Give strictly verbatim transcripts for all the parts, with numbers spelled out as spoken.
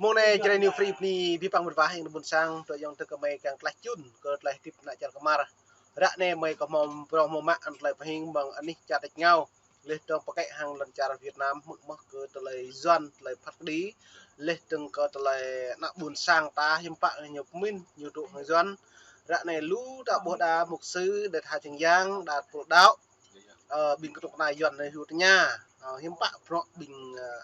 Mông anai Jrai New Free bơni abih bang mơ̆ng wah hăng ƀôn sang, tơlơi ayŏng adơi gơmơi kiăng tlaih čun kơ tơlơi hơdip ană čar Kmar. Ră anai gơmơi kơ hmâo phrâo hmâo mă tơlơi pơhing ƀing anih čar tač rơngiao. Laih dơ̆ng pơkă hăng lŏn čar Việt Nam hmư̆ mơ̆ kơ tơlơi Yuan, tơlơi phat kơđi. Laih dơ̆ng kơ tơlơi ană ƀôn sang ta hiư̆m pă ñu pơmĭn, ñu dŏ hăng Yuan. Ră anai lu ta ƀuh đa mục sư, đa tha čang yang, đa pô đaŏ. Ơ, ƀing kơnuk kơna Yuan anai hyu tơña. Ơ, hiư̆m pă bruă ƀing, ơ,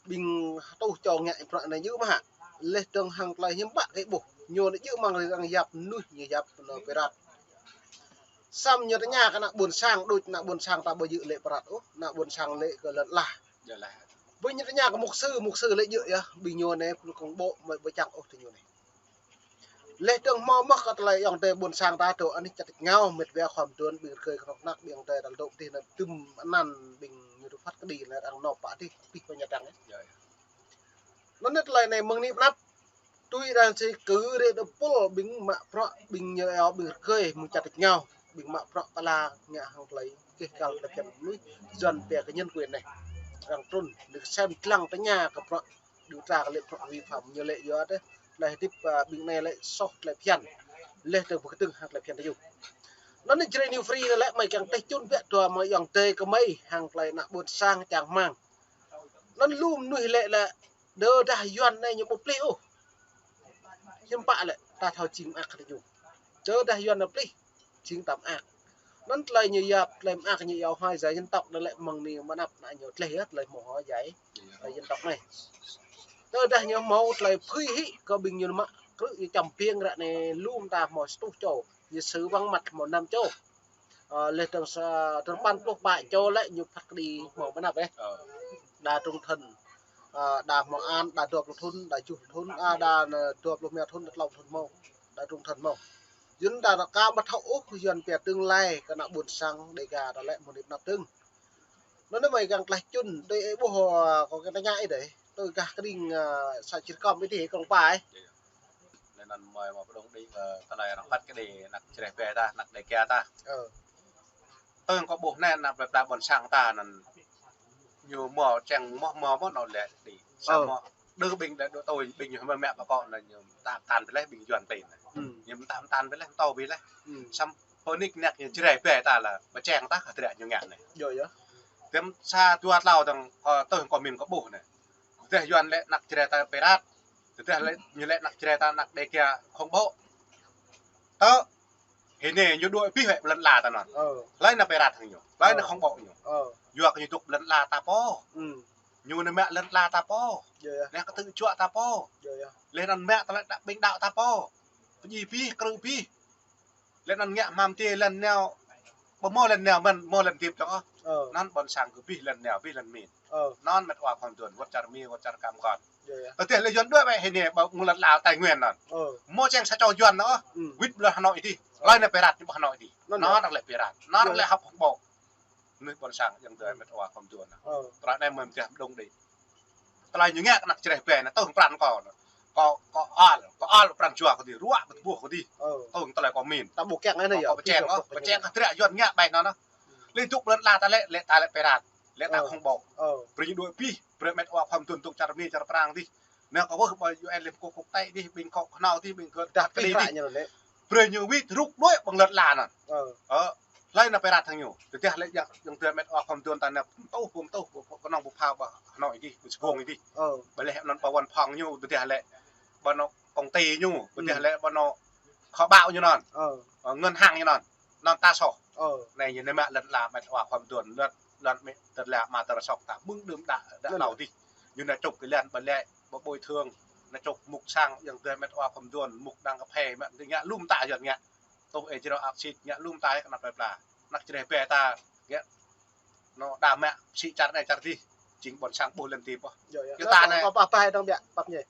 ƀing tuh čô ngă bruă anai djơ̆ mơ̆ hă. Laih dơ̆ng hăng tơlơi hiư̆m pă kơ ƀuh. Ñu anai djơ̆ mơ̆ng arăng yap mơnuih ñu yap nao pơrat. Samơ̆ ñu tơña kơ ană ƀôn sang, đôč ană ƀôn sang ta ƀu djơ̆ lĕ pơrat ôh, ană ƀôn sang lĕ kơ lŏn ala. Ƀing ñu tơña kơ mục sư, mục sư lĕ djơ̆ yơh, ƀing ñu anai pơnuk kông ƀô̆ mơi ƀu čang ôh tơ ñu anai. Laih dơ̆ng hmâo mơ̆ kơ tơlơi ayŏng adơi ƀôn sang ta dŏ anih čar tač rơngiao, mĕt wa khua mơduôn ƀing rơkơi kơnuk kơna ƀing ayŏng adơi ta dŏ dih anai tơm anăn ƀing ñu dŏ phat kơđi anai arăng nao pă dih pih pơña tang. Anŭn anai tơlơi anai mơ̆ng anai pơnăp. Tui arăng sĭ kơ rĕ đơ pôl ƀing mă bruă ƀing ñu iâu ƀing rơkơi mơ̆ng čar tač rơngiao. Ƀing mă bruă pơala ngă hăng tơlơi kĕh kăl tơlơi phiăn mơnuih Yuan pia kơ nhân quyền anai. Arăng trŭn, ñu sem lăng tơña kơ bruă điều tra kơ lĕ bruă vi phạm ñu lĕ yua tơlơi hơdip, ơ, ƀing anai lĕ soh tơlơi phiăn. Laih dơ̆ng pơkơdơ̆ng hăng tơlơi phiăn tơjuh. Anŭn anai Jrai New Free anai lĕ gơmơi kiăng tlaih čun biă dua mơ̆ng ayŏng adơi gơmơi hăng tơlơi ană ƀôn sang čang rơmang. Anŭn lu mơnuih lĕ lĕ tơdah Yuan anai ñu ƀu plih ôh. Hiư̆m pă lĕ ta thâo jing mơak kơ ñu. Tơdah Yuan anai plih, jing ta mơak. Anŭn tơlơi ñu yap, tơlơi mơak ñu iâu hai giải dân tộc anai lĕ mơ̆ng anai mơnăp anai ñu tlaih yơh tơlơi hmâo hai giải, giải dân tộc anai. Tơdah ñu hmâo tơlơi phưi hĭ kơ ƀing ñu mă krư̆ ñu čăm piêng ră anai lu mơta hmâo sa rơtuh čô, ñu xử vắng mặt hmâo năm čô. Ơ, laih dơ̆ng sa, dơ̆ng păn pluh pă čô lĕ ñu phat kơđi hmâo mơnăp ĕh. Đa trung thân, ơ, đa hmâo án, đa dua pluh thŭn, đa tơjuh pluh thŭn, a, đa, ơ, dua pluh rơma thŭn, đa klâo pluh thŭn hmâo, đa trung thân hmâo. Yuan ta ră kơ ƀu thâo ôh, Yuan pia tương lai kơ ană ƀôn sang Đêga ta lĕ hmâo anai pơnăp dơ̆ng. Anŭn anai gơmơi kiăng tlaih čun, tui ih ƀuh, ơ, kâo kiăng tơña ih dêh, tui gah kơđing, ơ, să Čư̆ Rơkom ih dih, Krông Pa ih. Laih anŭn gơmơi mă pơdŏng đĭ, ơ, tơlơi arăng phat kơđi ană Jrai Be ta, ană Đêga ta. Ơ. Tơl kâo ƀuh anai ană plơi pla ƀôn sang ta anŭn ñu hmâo čang hmâo hmâo hmâo nao lĕ đĭ. Samơ̆ đơ ƀing đơ đô tôi ƀing ñu hmâo mă pơkŏ anŭn ñu tam tan pơleh ƀing Yuan pin. Ñu tam tan pơleh tơ pơleh. Samơ̆ pơnik năk ñu Jrai Be ta lĕ pơčeng ta kơ tơdră ñu ngă anai. Tơm sa dua klâo dơ̆ng, ơ, tơl kâo min kâo ƀuh anai. Tơdah Yuan lĕ ană Jrai ta pơrat. Tơdah lĕ ñu lĕ ană Jrai ta ană Đêga khŏng ƀô̆. Tơ, hĭ anai ñu dŏ abih wĕ lŏn ala ta anŭn. Hlơi ană pơrat hăng ñu. Hlơi ană khŏng ƀô̆ ñu. Yua kơ ñu dŏ lŏn ala ta pô. Ñu anai mă lŏn ala ta pô. Anai kơ tơjuă ta pô. Laih anŭn mă tơlơi đăp ƀing đaŏ ta pô. Pơdjai abih, krư̆ abih. Laih anŭn ngă hmam tê lŏn nao. Ƀu hmâo lŏn nao mơ̆n, hmâo lŏn hơdip dơ̆ng ôh. Anŭn ƀôn sang kơ abih lŏn nao, abih lŏn min. Anŭn mĕt wa khua mơduôn, wơ̆t čar Mi, wơ̆t čar Kam Kon. Tơdah lĕ Yuan đuaĭ wĕ hĭ anai, ƀu hmâo lŏn ala Tây Nguyên anŭn. Hmâo čang sa čô Yuan anŭn ôh. Wĭt ƀlŏr Hà Nội dih. Hlơi ană pơrat ñu ƀu Hà Nội dih. Anŭn anŭn lĕ pơrat. Anŭn lĕ hŏk hŏk ƀô̆. Anai ƀôn sang ayŏng adơi mĕt wa khua mơduôn. Tơlơi anai mơ̆n tơdah mơdŏng đĭ. Tơlơi ñu ngă kơ ană Jrai Be anai tơl pran kâo. Kâo, kâo ăl, kâo ăl pran jua kâo dih, ruă ƀu tơƀuh kâo dih. Tơl tơlơi kâo min. Ta ƀu kiăng anai yơh. Kâo pơčeng, kâo pơčeng kơ tơdră Yuan ngă ƀai anŭn. Laih dŏ lŏn ala ta lĕ, lĕ ta lĕ pơrat. Lĕ ta khŏng ƀô̆. Brơi ñu đuaĭ abih, brơi mĕt wa khua mơduôn dŏ čar Mi čar Prang dih. Anai kâo wơ̆t ƀơi U N Liên Hợp Quốc tê dih, ƀing kâo kơnao dih, ƀing kơ dah pơkơđi dih. Brơi ñu wĭt rŭk đuaĭ ƀơi lŏn ala anŭn. Hlơi ană pơrat hăng ñu. Tơdah lĕ ayŏng, ayŏng adơi mĕt wa khua mơduôn ta anai pơtuh, pơtuh, kơnơ̆ng pơphao ƀơi Hà Nội dih, ƀơi Sài Gòn dih. Ƀơi leh anŭn ƀơi văn phòng ñu, tơdah lĕ ƀơi anŏ công ty ñu, tơdah lĕ ƀơi anŏ kho báu ñu anŭn. Ơ, ngân hàng ñu anŭn. Anŭn ta soh. Anai ñu anai mă lŏn ala mĕt wa khua mơduôn, lŏn, lŏn mĕt tơlơi mă tơlơi soh ta mơ̆ng đưm đă đă hlâo dih. Ñu anai čŭp kơ lŏn ƀơi lĕ, ƀơi bồi thường, anai čŭp mŭk sang ayŏng adơi mĕt wa khua mơduôn, mŭk đang kơphê mă, ñu ngă lŏm ta Yuan ngă. Tơl ê jrao aksit ngă lŏm ta kơ ană plơi pla. Ană Jrai Be ta ngă anŏ đa mă sĭ čar anai čar dih. Jing ƀôn sang ƀuh lŏn hơdip ôh. Yơh, yơh. Kơ ta anai. Kâo pơpă hai dơ̆ng biă, pap ñe.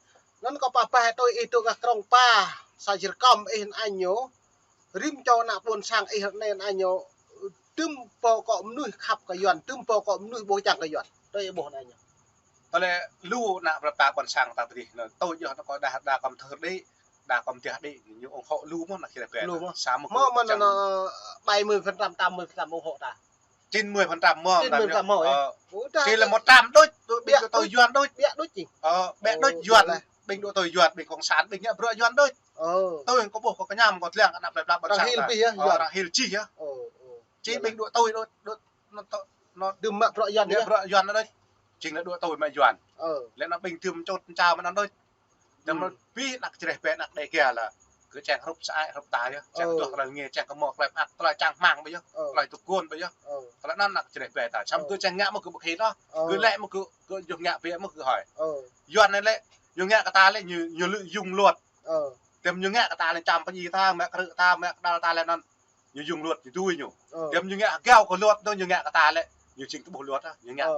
Anŭn kâo pơpă hai tui ih dŏ gah Krông Pa, să Čư̆ Rơkom ih anai ñu. Rĭm čô ană ƀôn sang ih anai anai ñu. Tơm pô kơ mơnuih khăp kơ Yuan, tơm pô kơ mơnuih ƀu čang kơ Yuan. Tui ih ƀuh anai ñu. Tơlơi lu ană plơi pla ƀôn sang ta dih, anŭn tui yơh anŭn kâo đa, đa kơm thơr đĭ. Đa kơm tiah đĭ ñu ủng hộ lu mơ̆n ană Jrai Be. Lu mơ̆n. Samơ̆ mơ̆n anŭn bảy mươi phần trăm, tám mươi phần trăm ủng hộ ta. Chín mươi phần trăm mơ̆, chín mươi phần trăm mơ̆, ơ. Ơ. Ơ, ta, či lĕ ta một trăm đôč, ƀing ƀiă đôč tui đôč. Yuan đôč. Ƀiă đôč či. Ơ, ƀiă đôč. Ơ, Yuan, lĕ. Ƀing đôč tui Yuan, ƀing cộng sản, ƀing ngă bruă Yuan đôč. Ơ. Tui kơ ƀuh kơ kơñăm kơ tliăng ană plei pla ƀôn sang ta. Arăng hil ƀiă yơh, ơ, Yuan. Arăng hil čih yơh. Ơ, ơ. Či ƀing đôč tui đôč, đôč, anŭn tơ, anŭn dưm mă bruă Yuan, mă bruă Yuan đôč. Či lĕ đôč tui mă Yuan. Ơ. Lĕ anŭn ƀing dưm čôt čao mă anŭn đôč. Tơm anŭn ƀing ană čơreh bĕ ană Đêga lĕ. Kơ čang hrup sơai hrup ta yơh. Čang tuh tơlơi ngê, čang kơ mơ̆ tơlơi mơak, tơlơi čang hmang ƀiă yơh. Ơ. Tơlơi tơguan ƀiă yơh. Ơ. Tơlơi anŭn ană čơreh bĕ ta. Samơ̆ kơ čang ngă mơ̆ kơ ƀu khĭn ôh. Ơ. Kơ lĕ mơ̆ kơ, kơ yua ngă ƀiă mơ̆ kơ hơi. Ơ. Yuan anai lĕ, yua ngă kơ ta lĕ ñu, ñu lợi dụng luật. Ơ. Tơm ñu ngă kơ ta lĕ čăm pơñi ta, mă krư̆ ta, mă kơđăl ta lĕ anŭn. Ñu dùng luật ñu tui ñu. Ơ. Tơm ñu ngă gao kơ luật anŭn ñu ngă kơ ta lĕ. Ñu jing tơƀuh luật ôh, ñu ngă. Ơ.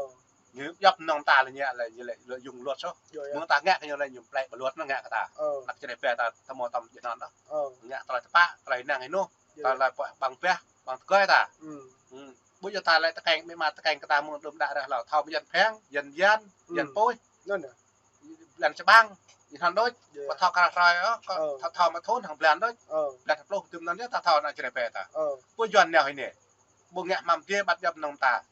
Ñu djŏp mơnơ̆ng ta lĕ ñu lĕ, ñu lĕ, lĕ dùng luật soh. Yơh, yơh. Mơ̆ng ta ngă kơ ñu lĕ ñu plĕ ƀơi luật anŭn ngă kơ ta. Ơ. Ană čơreh bĕ ta tơmô tơm jơnăn đôč. Ơ. Ngă tơlơi tơpă, tơlơi năng ih anŭn. Yơh. Tơlơi pơ̆ ƀăng pĕh, ƀăng tơgơi ta. Ơ. Ơ. Ƀu djơ̆ ta lĕ tơkeng, mĭ ma tơkeng kơ ta mơ̆ng đưm đă ră hlâo. Thâo mơ̆ Yuan Pheang, Yuan Yan, Yuan Puih. Anŭn yơh. Blan Čơƀăng, ñu anŭn đôč. Yơh. Ƀu thâo krah hrơi ôh, kơ thâo, thâo mă thun hăng blan đôč. Ơ. Blan pluh tơm anŭn yơh ta thâo ană čơreh bĕ ta. Ơ. Ƀu Yuan nao hĭ anai. Ƀu ngă hmăm djai ƀăt djŏp mơnơ̆ng ta.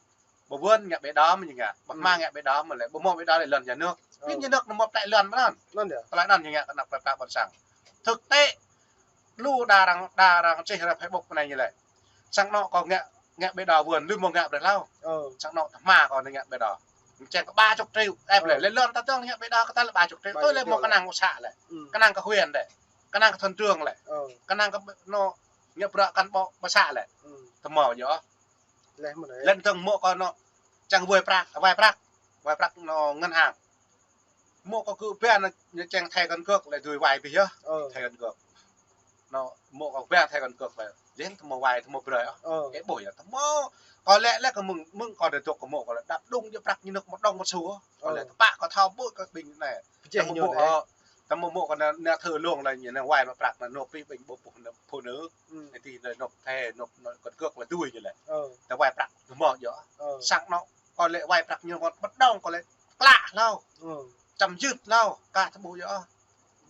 Ƀu ƀuăn ngă bê đom ñu ngă. Ƀu hmang ngă bê đom mơ̆ lĕ. Ƀu mơ̆ bê đom lĕ lŏn nhà nước. Ơ. Pin nhà nước anŭn mơ̆ plĕ lŏn mơ̆ anŭn. Anŭn yơh. Tơlơi anŭn ñu ngă kơ ană plei pla ƀôn sang. Thực tế, lu đa arăng, đa arăng čih ra Facebook anai ñu lĕ. Sang anŏ kâo ngă, ngă bê đom ƀuăn, lu mơ̆ ngă brơi hlâo. Ơ. Sang anŏ tơhma kâo anai ngă bê đom. Čang kơ ba chục triệu, ĕp lĕ. Ơ. Lĕ lŏn ta dŏng ngă bê đom kơ ta lĕ ba chục triệu. Ba chục triệu. Tui lĕ mơ̆ kơnang kơ xã lĕ. Ơ. Kơnang kơ huyện lĕ. Kơnang kơ thôn trưởng lĕ. Ơ. Kơnang kơ anŏ ngă bruă cán bộ ƀơi xã lĕ. Ơ. Tơmô yơh. Lĕ mơ̆ anai. Lĕ tơng mơ̆ kơ anŏ čang wai prăk, wai prăk. Wai prăk anŏ ngân hàng. Mơ̆ kơ kơ ƀiă anai ñu čang thẻ căn cước lĕ dưi wai ƀiă yơh. Ơ. Thẻ căn cước. Anŏ mơ̆ kơ ƀiă thẻ căn cước lĕ. Lĕ tơmô wai tơmô brơi ôh. Ơ. Ơ ƀuh yơh tơmô. Kơ lĕ lĕ kơ mơ̆ng, mơ̆ng kơ dŏ dŏ kơ mơ̆ kơ lĕ đăp đŭng djơ̆ prăk ñu nơ̆k mơ̆ đŏng mơ̆ su. Kơ lĕ tơpă kơ thâo ƀu kơ ƀing anai. Pơjeh ñu anai. Tơmô mơ̆ kơ anai, anai thư lông lĕ ñu anai wai mă prăk anai nộp ƀing ƀu ƀuh anai phu nư. Ơ. Anai ti anai nộp thẻ, nộp, nộp căn cước lĕ dưi ñu lĕ. Ơ. Tơ wai prăk tơmô yơh. Ơ. Sang anŏ kơ lĕ wai prăk ñu mơ̆ đŏng kơ lĕ klă hlâo. Ơ. Čăm jưt hlâo, kah tơƀuh yơh.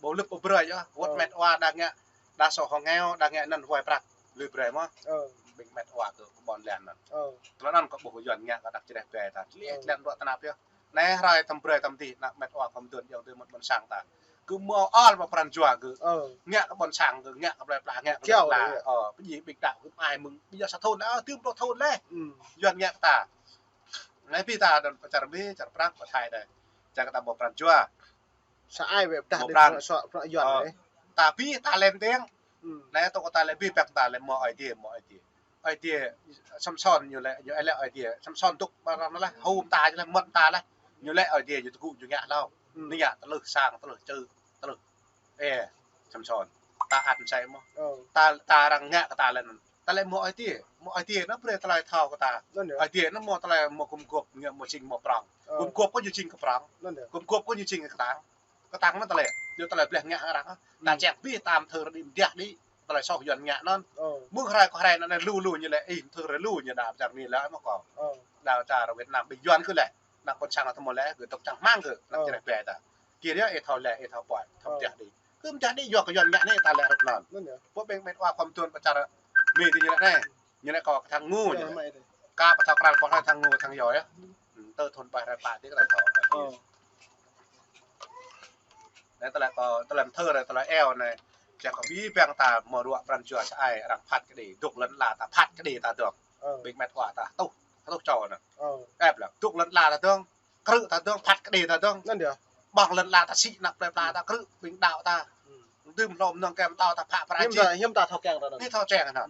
Ƀu lŭp ƀu brơi yơh. Wơ̆t mĕt wa đa ngă, đa soh hơngeo, đa ngă anŭn wai prăk. Lui brơi mơ̆. Ơ. Ƀing mĕt wa kơ ƀôn lan anŭn. Ơ. Tơlơi anŭn kơ ƀuh Yuan ngă kơ ană čơreh bĕ ta. Lĕ lĕ bruă tơnap yơh. Anai hrơi tơm brơi tơm dih, ană mĕt wa kơ mơ̆ng tuan yơh tơm mơ̆ng ƀôn sang ta. Kơ mơ̆ ôl mă pran jua kơ. Ơ. Ngă kơ ƀôn sang kơ, ngă kơ plei pla, ngă kơ plei pla. Ơ, ƀing ih ƀing đaŏ kơ ai mơ̆ng, ƀing ih sa thun, ơ, tơm pluh thun lĕ. Ơ. Yuan ngă kơ ta. Anai ƀing ta đơ̆ng pơ čar Mi, čar Prang, pơ Thai đơi. Čang kơ ta mơ̆ pran jua. Sa ai wĕ pơdah mơ̆ dih pran. Bruă soh, bruă Yuan anai. Ơ. Ta ƀing ta lên tiếng. Ơ. Anai tŏ kơ ta lĕ ƀing păng ta lĕ mơ̆ Ơi Adai, mơ̆ Ơi Adai. Ơi Adai, Samson ñu lĕ, ñu lĕ Ơi Adai. Samson dŏ ƀơi arăng lĕ, hŭm ta lĕ, mơ̆n ta lĕ. Ñu lĕ Ơi Adai, ñu tơgŭ, ñu ngă hlâo. Ơ. Ñu ngă tơlơi sang, tơlơi čư, tơlơi. Ê, Samson. Ta ăt mơsĕ mơ̆. Ơ. Ta, ta arăng ngă kơ ta lĕ anŭn. Ta lĕ mơ̆ Ơi Adai, mơ̆ Ơi Adai anŭn brơi tơlơi thâo kơ ta. Anŭn yơh. Ơi Adai anŭn mơ̆ tơlơi mơ̆ gum gôp, ñu mơ̆ jing mơ̆ prong. Ơ. Gum gôp kơ ñu jing kơ prong. Anŭn yơh. Gum gôp kơ ñu jing kơ kơtang. Kơtang anŭn tơlơi. Ñu tơlơi bleh ngă arăng. Ơ. Ta ơ. Čang ƀing ta mơthưr đĭ mơdiah đĭ. Tơlơi soh Yuan ngă anŭn. Ơ. Mơ̆ng hrơi kơ hrơi anŭn lu lu ñu lĕ, ih, mơthưr lu ñu đa pơ čar Mi lĕ mơ̆ kơ. Ơ. Đa pơ čar Việt Nam ƀing Yuan kơ lĕ. Ană ƀôn sang ta mơ̆ lĕ, kơ dŏ čang hmang kơ, ană, ơ, čơreh bĕ ta. Kơ yơh ih thâo lĕ, ih thâo ƀuăi, thâo, ơ, mơdiah đĭ. Kơ mơdiah đĭ yua kơ Yuan ngă anai ta lĕ hrup anŭn. Anŭn yơh. Ƀu ƀing mĕt wa khŏm tuan pơ čar Mi ti ñu lĕ anai. Ñu lĕ kơ thang ngu ñu lĕ. Kơ pơthâo krăn pơthâo thang ngu thang yơh. Ơ. Tơ thun ƀai rai pă ti kơ ta thâo. Ơ. Anai tơlơi kơ, tơlơi mơthưr, tơlơi eo anai. Čang kơ ƀing păng ta mơ̆ ruă pran jua sa ai, arăng phat kơđi, dŏ lŏn ala ta phat kơđi ta dŏ. Ơ. Ƀing mĕt wa ta tuh, tuh čô anŭn. Ơ. Ĕp lăng, dŏ lŏn ala ta dŏ. Krư̆ ta dŏ, phat kơđi ta dŏ. Anŭn yơh. Ƀơ̆ng lŏn ala ta sĭ ană plei pla ta krư̆, ƀing đaŏ ta. Ơ. Dưm hlô mơnơ̆ng kem tâo ta phă pơrai. Hiư̆m ta, hiư̆m ta thâo kiăng ta anŭn. Anai thâo kiăng anŭn. Ơ.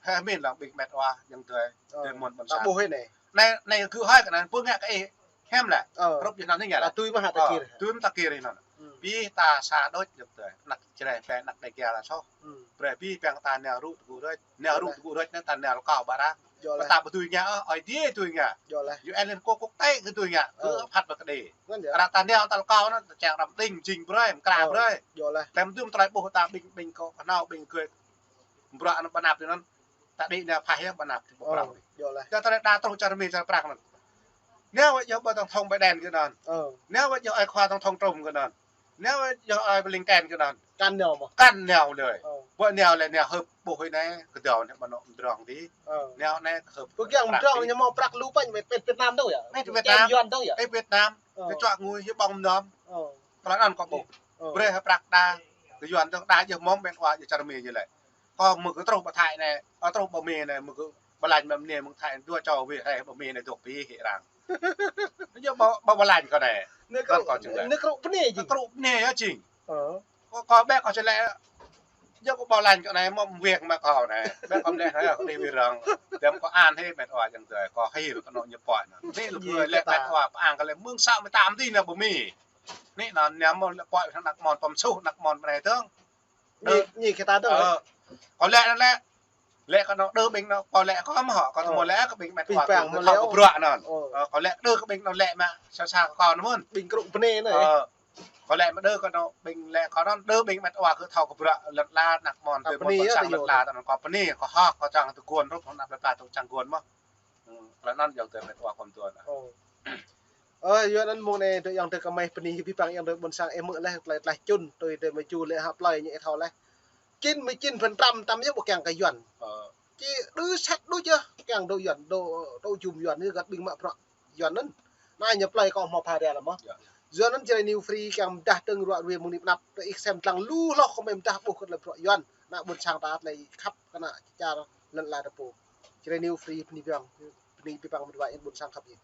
Hơmĭn lăng ƀing mĕt wa, yang tui. Ơ. Tui mơ̆n ƀôn sang. Ta ƀuh anai. Anai, anai gưt hơi kơ anŭn, ƀu ngă kơ ih. Hiư̆m lĕ. Ơ. Hrup ñu anŭn anai ngă. Ta tui mă hă ta kir. Ơ, tui mă ta kir anŭn. Ơ. Ƀing ta sa đôč yang tui. Ană čơreh bĕ ană Đêga lĕ soh. Ơ. Brơi ƀing păng ta nao rŭ tơgŭ rơč. Nao rŭ tơgŭ rơč anai ta nao rơkâo ƀă arăng. Yơh lĕ. Ta ƀu dưi ngă, ơ, Ơi Adai dưi ngă. Yơh lĕ. U N Liên Hợp Quốc, quốc tế kơ dưi ngă. Ơ. Kơ phat ƀă kơđi. Anŭn yơh. Arăng ta nao ta rơkâo anŭn, ta čang răm đing jing brơi, mơkra brơi. Yơh lĕ. Tơm dŭm tơlơi ƀuh ta ƀing, ƀing kơ kơnao ƀing gơ̆. Bruă anŭn ƀơi anăp anŭn. Ta đĭ nao phah yơh ƀơi anăp ti ƀu prong. Ơ. Yơh lĕ. Čang ta lĕ đa truh čar Mi čar Prang anŭn. Nao wơ̆t yơh ƀơi tổng thống Biden kơ anŭn. Ơ. Nao wơ̆t yơh ơi khua tổng thống Trump kơ anŭn. Nao yơh ai pơling kăn kơ anŭn. Kăn nao mơ̆? Kăn nao lơi. Ơ. Ƀơi nao lĕ nao hơp ƀuh hơi anai, kơdâo anai ƀơi anŏ mơdrŏng dih. Ơ. Nao anai hơp. Ƀơi kiăng prăk mơdrŏng dih. Ñu mơ̆ prăk lu pañ, mĕt, mĕt Việt Nam dong yơh. Mĕt Việt Nam. Yuan dong yơh. Mĕt Việt Nam. Ơ. Kơ čuă ngui hĭ ƀơ̆ng mơnam. Ơ. Kơ anŭn kâo ƀuh. Ơ. Brơi hơp prăk đa. Kơ Yuan dong đa yơh mơ̆ng ƀĕn wa yơh čar Mi yơh lĕ. Kâo mơ̆ kơ truh ƀơi Thái anai, ơ, truh ƀơi Mi anai, mơ̆ kơ ƀơi lañ mơ̆ Mi mơ̆ng Thái dua čô wih rai ƀơi Mi anai dŏ pĭ hĭ arăng. Ñu ƀơi, ƀơi, ƀơi lañ kâo anai. Anŭn kâo, kâo čang lĕ. Anŭn kơ rŭ bơni jing. Kơ rŭ bơni yơh jing. Ơ. Kâo, kâo ƀĕ kâo čang lĕ. Ñu kơ ƀơi lañ kâo anai mơ̆ wing mă kâo anai. Ƀĕ kâo mơ̆ lĕ hĭ kơ đi wĭ răng. Dem kâo an hĭ mĕt wa jing tơi. Kâo hĭ kơ anŏ ñu pơhiăp anŭn. Anai lĕ kơ lĕ mĕt wa pơang kơ lĕ mơ̆ng sa mơtam dih anai ƀơi Mi. Anai anŭn ñu mơ̆ lĕ pơhiăp hăng anăk mơnuih pơm suh, anăk mơnuih pơnai dong. Ñu, ñu kơ ta dong. Ơ. Kâo lĕ anŭn lĕ. Lĕ kơ anŏ đơ ƀing anŏ, kâo lĕ kơ mơ̆ hŏ, kâo tơmơ̆ lĕ kơ ƀing mĕt wa kâo thâo kơ bruă anŭn. Ơ, kâo lĕ đơ kơ ƀing anŏ lĕ mă, sa sa kơ kâo anŭn mơ̆n. Ƀing kơ rŭ bơni anai. Ơ, kâo lĕ mă đơ kơ anŏ ƀing lĕ kâo anŭn đơ ƀing mĕt wa kơ thâo kơ bruă lŏn ala anăk mơnuih tơ mơ̆n ƀôn sang lŏn ala tơ anŭn kâo bơni, kâo hŏ, kâo čang tơguan rup anăk plơi pla tơ čang guan mơ̆. Ơ, kơ anŭn yơh tơ mĕt wa kâo mơ̆n tơ anŭn. Ơ, yua anŭn mơ̆ng anai dŏ yơh tơ kơ mơi bơni abih bang yơh tơ ƀôn sang ih mơ̆ lĕ tlaih tlaih čun, tui tơ mơi ču lĕ hă plơi ñu ih thâo lĕ. Chín mươi chín phần trăm tam yơh ƀu kiăng kơ Yuan. Ơ. Či đơ sat đơ jơh kiăng dŏ Yuan, dŏ, dŏ jum Yuan ñu găt ƀing mă bruă Yuan anŭn. Anai ñu plơi kâo hmâo pha ria lăm mơ̆. Yơh, yơh. Yuan anŭn či rai New Free kiăng mơdah tơ̆ng ruă ruai mơ̆ng anai pơ anăp, tơ ih sem tlang lu hloh kơ mơi mơdah ƀuh kơ lăm bruă Yuan. Anăk ƀôn sang ta tơlơi khăp kơ anăk čar lŏn ala ta pô. Či rai New Free bơni abih bang, bơni abih bang mơ̆n wa yơh ƀôn sang khăp yơh.